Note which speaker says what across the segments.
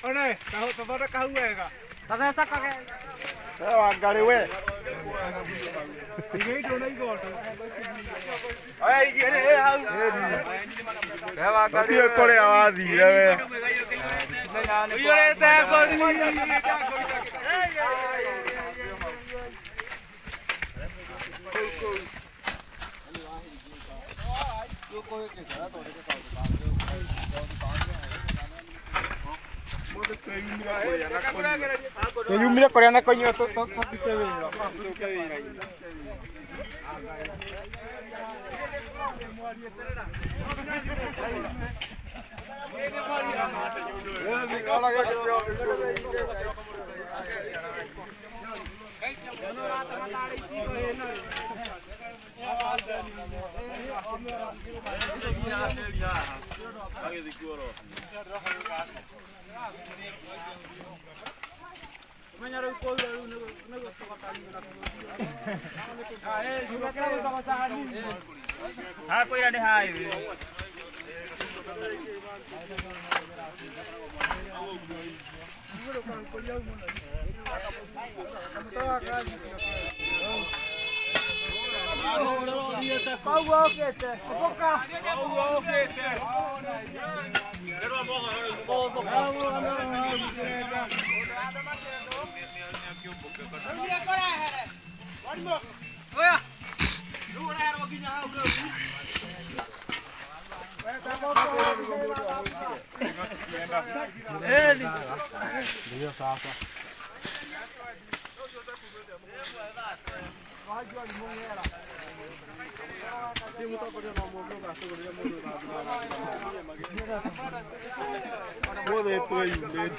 Speaker 1: One, tathondeka hau wega. Tatheca kage.
Speaker 2: Wangari we.
Speaker 1: Igä indo na igondo.
Speaker 2: Ndiũĩ kũrĩa wathire we.
Speaker 1: Ũiyũrĩte ngori.
Speaker 2: Twĩyumire kũrĩa na kũnyua tũrute wĩra.
Speaker 1: Hakwĩra nĩ highway.
Speaker 2: Mũthĩ twĩyumĩte.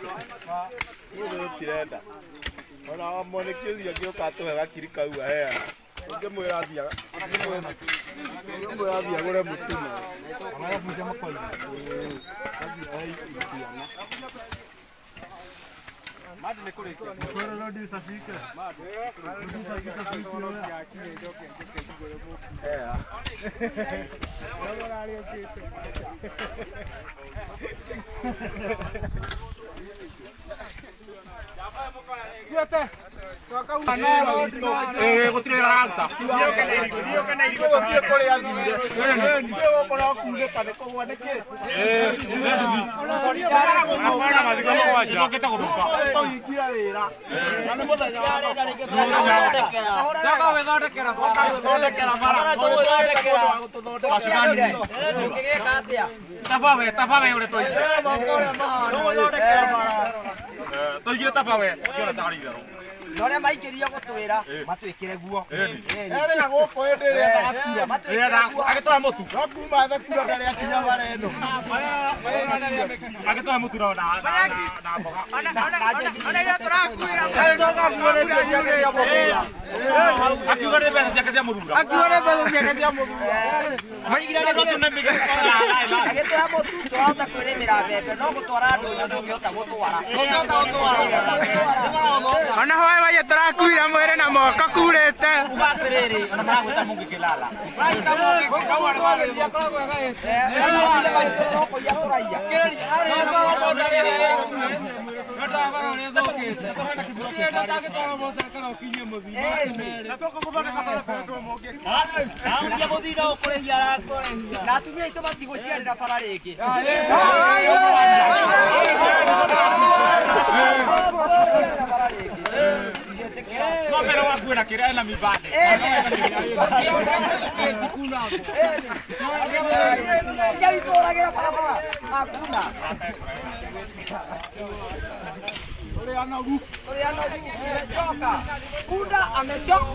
Speaker 2: Mũthĩ tũtirenda. Ona mwanĩki ũcio angĩũka atũhe gakiri kau aheana. Ũngĩmwĩra athiĩ ũngĩmwĩra athiĩ agũre mũtu na. Athiĩ ahe ciana. Ea.
Speaker 1: Gũtirĩ wĩra araruta.
Speaker 2: Gũtirĩ kũrĩa athire. Ndiũĩ gũkũ no kunĩka nĩ kũgwa nĩkĩ.
Speaker 1: Hapana mathiko mũgwanja. Ithũkĩte gũthũka.
Speaker 2: Tũhingia wĩra. Na nĩ mũthenya wa thoko.
Speaker 1: Coka gwĩthondekera bara.
Speaker 2: Gwĩthondekera bara. Mũndũ wa gũtũthondekera.
Speaker 1: Tabawe, tabawe ũrĩa twaigire. Twaigire tabawe. Kĩona tarĩ itherũ.
Speaker 3: Na ũrĩa maikĩrio gũtwĩra matwĩkĩre guo.
Speaker 2: Erĩga gũkũ hĩndĩ ĩrĩa endaga kura.
Speaker 1: Agĩtwae mũtu.
Speaker 2: No kuma ethe kura ndarĩ akinya bara ĩno.
Speaker 1: Agĩtwae mũtu na na mboga. Akiuga nĩ mbeca ciake cia mũthura.
Speaker 3: Akiuga nĩ mbeca ciake cia mũthura.
Speaker 1: Maigire andũ acio nĩ mĩgĩ.
Speaker 3: Agĩtwĩra mũtu tũrahota kwĩrĩmĩra mbembe no gũtwara ndũnyũ ndũngĩhota gũtwara. Ndũngĩhota gũtwara.
Speaker 1: Ona hoe waye tũrakuire mwĩrĩ na moko kurĩte. Uga atĩrĩrĩ, ona maragwĩta mũngĩkĩlala.
Speaker 3: Na atumia aitũ matigũciarĩra bara rĩngĩ. Matigũciarĩra bara rĩngĩ.
Speaker 1: Ng'ombe no wakuĩra kĩrĩa ena mibande.
Speaker 3: Iria itũragĩra barabara hakuna.
Speaker 2: Tũrĩ anogu.
Speaker 3: Tũrĩ anogu, tumechoka. Punda amechoka.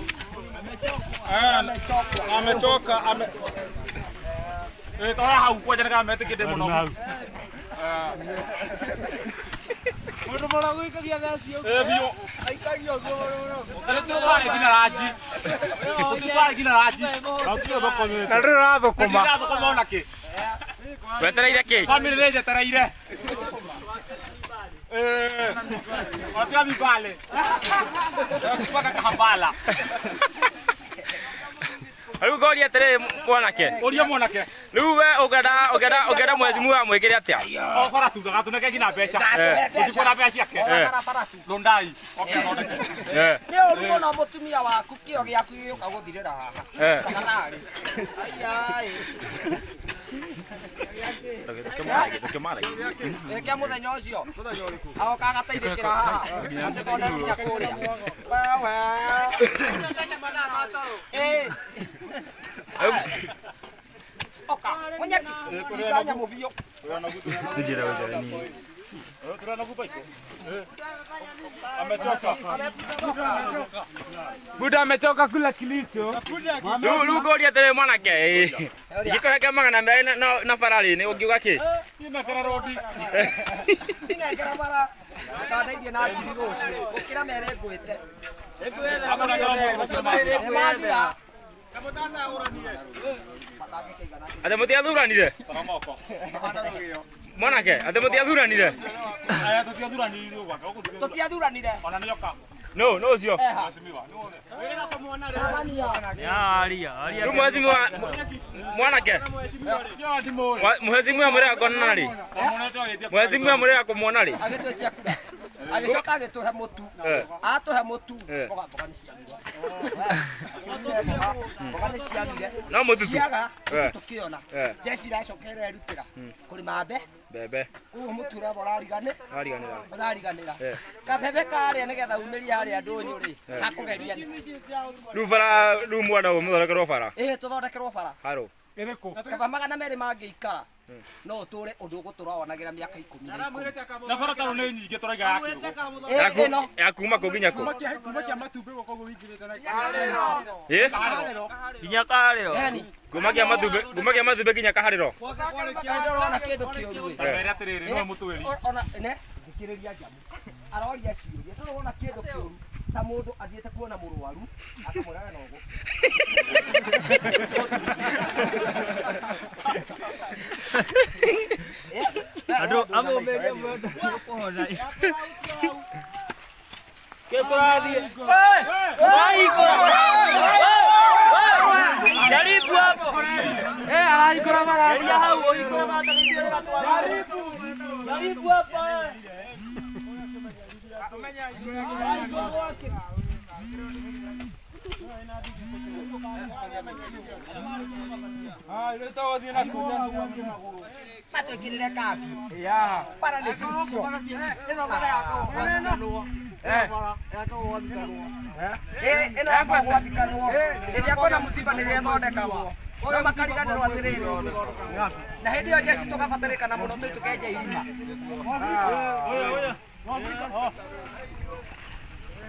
Speaker 1: Amechoka ame Eh, tora hau kwanja nĩgetha metĩkie ndĩ mũnogu.
Speaker 4: Mũndũ mũnogu aikagia theci ũguo.
Speaker 1: Eh, biũ.
Speaker 3: Aikagia ũguo mũno.
Speaker 1: Tũtwarĩ nginya ranji. Tũtwarĩ nginya ranji.
Speaker 2: Na ndũrĩ ũrathũkũma.
Speaker 1: Ndirathũkũma ona kĩ.
Speaker 4: Wetereire kĩ?
Speaker 1: Bamĩrĩ nĩ njetereire.
Speaker 4: Watia mibale. Mpaka kahambala.
Speaker 1: Rĩu ngoria atĩrĩrĩ mwanake.
Speaker 4: Ũria mwanake.
Speaker 1: Rĩu we ũngĩenda ũngĩenda ũngĩenda mheshimiwa amwĩkĩre atĩa?
Speaker 4: O bara tu ndagatũneke nginya mbeca.
Speaker 1: Eh.
Speaker 4: Ũtikũona mbeca ciake.
Speaker 1: Eh.
Speaker 3: Barabara tu.
Speaker 4: Rundai. Oke thondeke.
Speaker 1: Eh.
Speaker 3: Nĩ ũru mũno mũtumia waku kĩo gĩaku gĩgĩũka gũthirĩra haha.
Speaker 1: Eh.
Speaker 3: Tafadhali. Ai ai. Kĩa mũthenya ũcio. Agoka agataithĩkĩra haha. Atĩ tondũ nginya kũrĩa. Wewe. Eh. Oka. Mũnyaki. Nyita nyamũ biũ.
Speaker 1: Njĩra njĩra ni.
Speaker 4: Amechoka.
Speaker 1: Buda amechoka kula kilicho. Rĩu rĩu ngoria atĩrĩrĩ mwanake. Ingĩkũheke 200 na na bara rĩ nĩ ũngiuga kĩ?
Speaker 4: Inekera rodi.
Speaker 3: Inengera bara. Ũkandeithie na ngiri rũciũ. Gũkĩra mere ngwĩte.
Speaker 4: Amũnengera mũndũ ũcio mathira.
Speaker 3: Nĩ mathira.
Speaker 1: Atĩ mũtiathuranire?
Speaker 4: Tara moko.
Speaker 1: Mwanake, atĩ mũtiathuranire?
Speaker 4: Aya tũtiathuranire gwake. Ũgũthiĩ.
Speaker 3: Tũtiathuranire.
Speaker 4: Ona nĩoka.
Speaker 1: No, no ũcio.
Speaker 4: Mheshimiwa. Nĩwone.
Speaker 1: Rĩu mheshimiwa mwanake.
Speaker 4: Nĩo ndimũĩ.
Speaker 1: Mheshimiwa mũrĩa kuonana rĩ?
Speaker 4: Wamwonete agĩtia.
Speaker 1: Mheshimiwa mũrĩa kũmuona rĩ?
Speaker 3: Agĩtwĩtia kura. Agĩcoka agĩtũhe mũtu.
Speaker 1: Eh.
Speaker 3: Atũhe mũtu.
Speaker 1: Eh.
Speaker 3: Mboga mboga nĩ ciagire. Mboga nĩ ciagire.
Speaker 1: No mũtu tu.
Speaker 3: Ciaga
Speaker 1: Eh.
Speaker 3: tũkĩona.
Speaker 1: Eh.
Speaker 3: Jeshi iracoka ĩrerutĩra kũrĩma mbe.
Speaker 1: Mbembe.
Speaker 3: Koguo mũtu ũrĩa ũrarigani
Speaker 1: Ariganĩra.
Speaker 3: ũrariganĩra.
Speaker 1: Eh.
Speaker 3: Kabebe karĩa nĩgetha umĩrie harĩa ndũnyũ rĩ hakũgeria nĩ.
Speaker 1: Rĩu bara rĩu mwana ũyũ mũthondekerwo bara.
Speaker 3: Ĩĩ tũthondekerwo bara.
Speaker 1: Harũ.
Speaker 4: Ĩrĩkũ?
Speaker 3: Kaba 200 mangĩikara no ũtũre ũndũ ũgũtũra wonagĩra mĩaka 10 na 10.
Speaker 4: Na bara taro nĩ nyingĩ tũraiga ya kĩũgũ.
Speaker 3: Ĩĩ ĩno
Speaker 1: Ya kuma kũ nginya kũ? Ĩ?
Speaker 5: Nginya kaharĩro.
Speaker 3: yani
Speaker 1: Kuma kĩa matumbĩ, kuma kĩa matumbĩ nginya kaharĩro.
Speaker 3: ndũrona kĩndũ kĩũru ĩ.
Speaker 4: Kamere atĩrĩrĩ nĩwe mũtwĩri.
Speaker 3: Ona ne thikĩrĩria njamu aroria ciũria ndũrona kĩndũ kĩũru ta mũndũ athiĩte kuona mũrwaru akamwĩra we no ũgũ
Speaker 5: Andũ amwe mende mwenda kũhona. Kĩ kũrathiĩ? Wahingũra. Jaribu hapo. Eh, arahingũra bara. Geria hau ũhingũre bara. Jaribu. Jaribu hapa. Wahingũra gwake.
Speaker 3: matwĩkĩrĩre kambi
Speaker 5: Yeah.
Speaker 3: bara nĩ cucio
Speaker 5: Eh.
Speaker 3: ĩno yakagwathikanwo ĩrĩa kwĩna mũciba nĩrĩa ĩthondekagwo no makariganĩrwo atĩrĩrĩ na hĩndĩ ĩyo jeshi tũgabatarĩkana mũno tũi tũkenja irima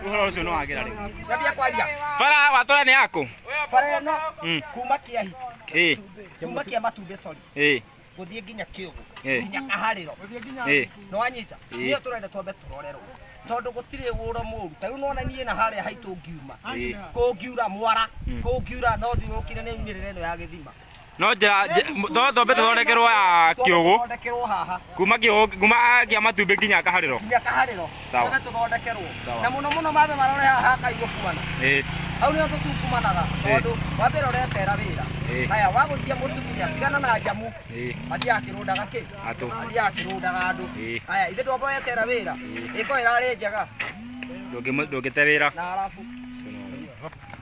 Speaker 1: Ũhoro ũcio nĩ wagĩra rĩu.
Speaker 3: Nyambia kwaria
Speaker 1: Bara watwara nĩ yaku?
Speaker 3: bara ĩno
Speaker 1: Mm.
Speaker 3: kuma kĩa hiti
Speaker 1: Ĩ.
Speaker 3: kuma kĩa matumbĩ sorry
Speaker 1: Ĩ.
Speaker 3: gũthiĩ nginya kĩũgũ
Speaker 1: Eh.
Speaker 3: nginya kaharĩro
Speaker 1: Ĩ.
Speaker 3: nĩwanyita
Speaker 1: Ĩ.
Speaker 3: nĩyo tũrenda twambe tũrorerwo tondũ gũtirĩ wũro mũru ta rĩu nona niĩ na harĩa haitũ ngiuma
Speaker 1: Ĩ.
Speaker 3: kũngiura mwara kũngiura no thiũrũkire nĩ mĩrĩre ĩno ya gĩthima
Speaker 1: No njĩra to twambe tũthondekerwo ya
Speaker 3: Twambe
Speaker 1: kĩũgũ.
Speaker 3: tũthondekerwo haha
Speaker 1: Kuma kĩũgũ kuma kĩa matumbĩ nginya kaharĩro.
Speaker 3: nginya kaharĩro
Speaker 1: Sawa.
Speaker 3: twambe tũthondekerwo
Speaker 1: Sawa.
Speaker 3: na mũno mũno mambe marore haha hakaigwo kumana
Speaker 1: Ĩ.
Speaker 3: hau nĩho tũtungumanaga tondũ wambere ũretera wĩra
Speaker 1: Ĩ.
Speaker 3: haya wagũthia mũtumia tigana na njamu
Speaker 1: Ĩ.
Speaker 3: athiaga akĩrũndaga kĩ
Speaker 1: Atũ.
Speaker 3: athiaga akĩrũndaga andũ
Speaker 1: Ĩ.
Speaker 3: haya ithe twamba wetera wĩra ĩko ĩrarĩ njega
Speaker 1: Ndũngĩte wĩra.
Speaker 3: na arabu
Speaker 1: Ũcio nĩ wagĩra.